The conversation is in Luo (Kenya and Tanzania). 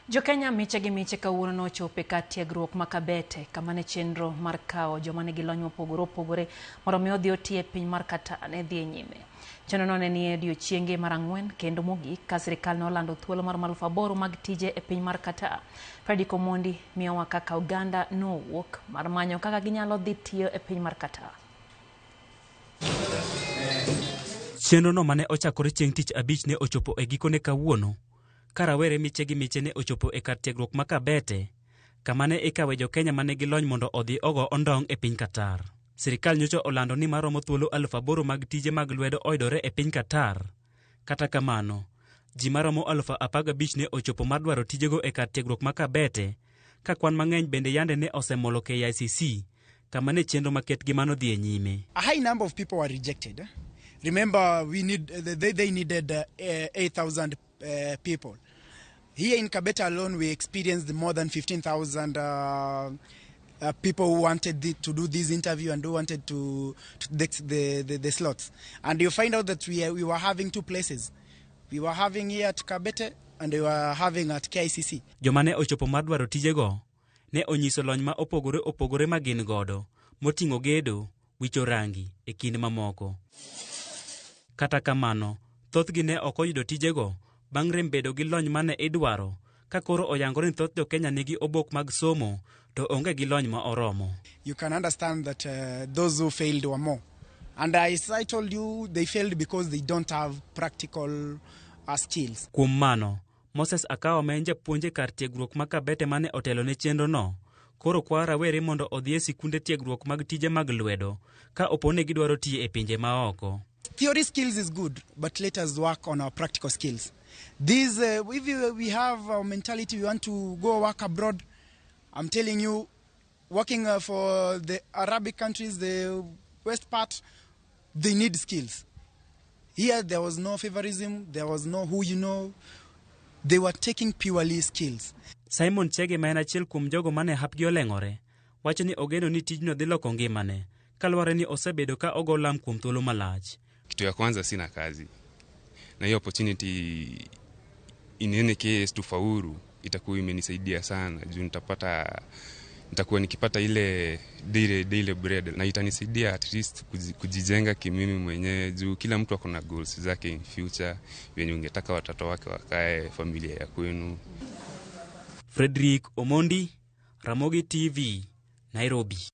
Jokenya miche gi miche kawuono nochopo e kar tiegruok ma Kabete kama ne chenro mar kawo joma nigi lony mopogore opogore mondo mi odhi oti e piny mar Qatar ne dhi e nyime. Chenrono ne nie odiechienge mar ang'wen kendo mogik ka sirikal ne olando thuolo mar 8,000 mag tije e piny mar Qatar. Fredrick Omondi miyowa kaka oganda nowuok mar manyo kaka ginyalo dhi tiyo e piny mar Qatar. Chenrono mane ochakore chieng' tich abich ne ochopo e gikone kawuono ka rawere miche gi miche ne ochopo e kar tiegruok ma Kabete kama ne ikawe jo-Kenya ma nigi lony mondo odhi ogo ondong' e piny Qatar. Sirikal nyocha olando ni maromo thuolo 8,000 mag tije mag lwedo oyudore e piny Qatar. Kata kamano, ji maromo 15,000 ne ochopo mar dwaro tijego e kar tiegruok ma Kabete, ka kwan mang'eny bende yande ne osemolo KICC, kama ne chenro maketgi mano dhi e nyime. A high number of people were rejected. Remember, they needed 8,000 people. Here in Kabete alone, we experienced more than 15,000 people who wanted to do this interview and who wanted to take the slots. And you find out that we were having two places. We were having here at Kabete and we were having at KICC. Joma ne ochopo mar dwaro tijego ne onyiso lony ma opogore opogore ma gin godo, moting'o gedo, wicho rangi e kind mamoko. Kata kamano, thothgi ne ok oyudo tijego bang' rem bedo gi lony mane idwaro, ka koro oyangore ni thoth jo-Kenya nigi obok mag somo to onge gi lony ma oromo. You can understand that those who failed were more. And as I told you, they failed because they don't have practical skills. Kuom mano, Moses Akawa ma en japuonj e kar tiegruok ma Kabete mane otelo ne chenrono, koro kwayo rawere mondo odhi e sikunde tiegruok mag tije mag lwedo ka opo ni gidwaro tiyo e pinje maoko. Theory skills is good, but let us work on our practical skills. If we have our mentality, we want to go work abroad, I'm telling you, working for the Arabic countries, the West part, they need skills. Here there was no favorism, there was no who you know. They were taking purely skills. Simon Chege ma en achiel kuom jogo mane hapgi oleng'ore, wacho ni ogeno ni tijno dhi loko ngimane, kaluwore ni osebedo ka ogo lam kuom thuolo malach. Kitu ya kwanza sina kazi, na hiyo opportunity in any case tufaulu itakuwa imenisaidia sana juu nitakuwa nikipata ile daily bread na itanisaidia at least kujijenga kimimi mwenyewe juu kila mtu ako na goals zake in future venye ungetaka watoto wake wakae familia ya kwenu. Frederick Omondi, Ramogi TV, Nairobi.